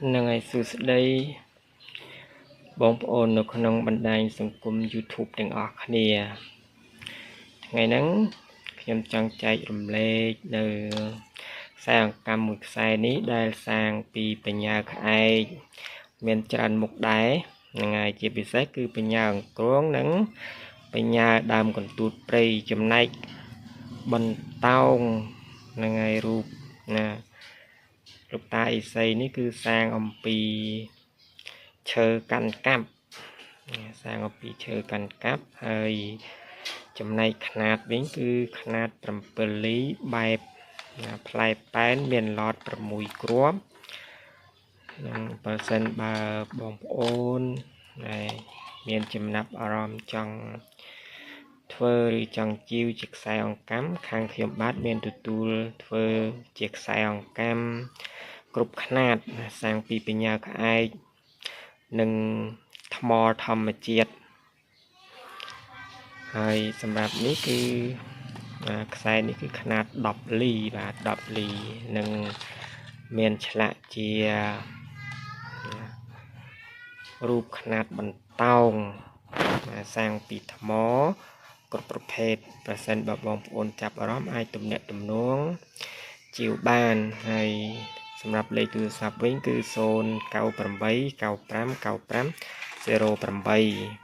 ហ្នឹងហើយសួស្តីបងប្អូននៅក្នុងបណ្ដាញសង្គម YouTube ទាំងអស់គ្នាថ្ងៃហ្នឹងខ្ញុំចង់ចែករំលែកនៅខ្សែអង្កាំមួយខ្សែនេះដែលសាងពីបញ្ញាក្អែកមានច្រើនមុខដែរហ្នឹងហើយជាពិសេសគឺបញ្ញាអង្គ្រងនិងបញ្ញាដើមកន្ទូតព្រៃចំណែកបន្តោងហ្នឹងហើយរូបណាលោកតាអ៊ីសីនេះគឺសាងអំពីឈើកាន់កាប់សាងអំពីឈើកាន់កាប់ហើយចំណែកខ្នាតវិញគឺខ្នាត7លីបែបផ្លែប៉ែនមានឡត6គ្រាប់នឹងបើសិនបើបងប្អូនណែមានចំណាប់អារម្មណ៍ចង់ធ្វើឬចង់ជីវជាខ្សែអង្កាំខាងខ្ញុំបាទមានទទួលធ្វើជាខ្សែអង្កាំគ្រប់ខ្នាតសាងពីបញ្ញាក្អែកនិងថ្មធម្មជាតិហើយសម្រាប់នេះគឺខ្សែនេះគឺខ្នាត10លីបាទ10លីនិងមានឆ្លាក់ជារូបខ្នាតបន្តោងសាងពីថ្មគ្រប់ប្រភេទប្រសិនបើបងប្អូនចាប់អារម្មណ៍អាចទំនាក់ទំនងជាវបានហើយសម្រាប់លេខទូរស័ព្ទវិញគឺ098 95 95 08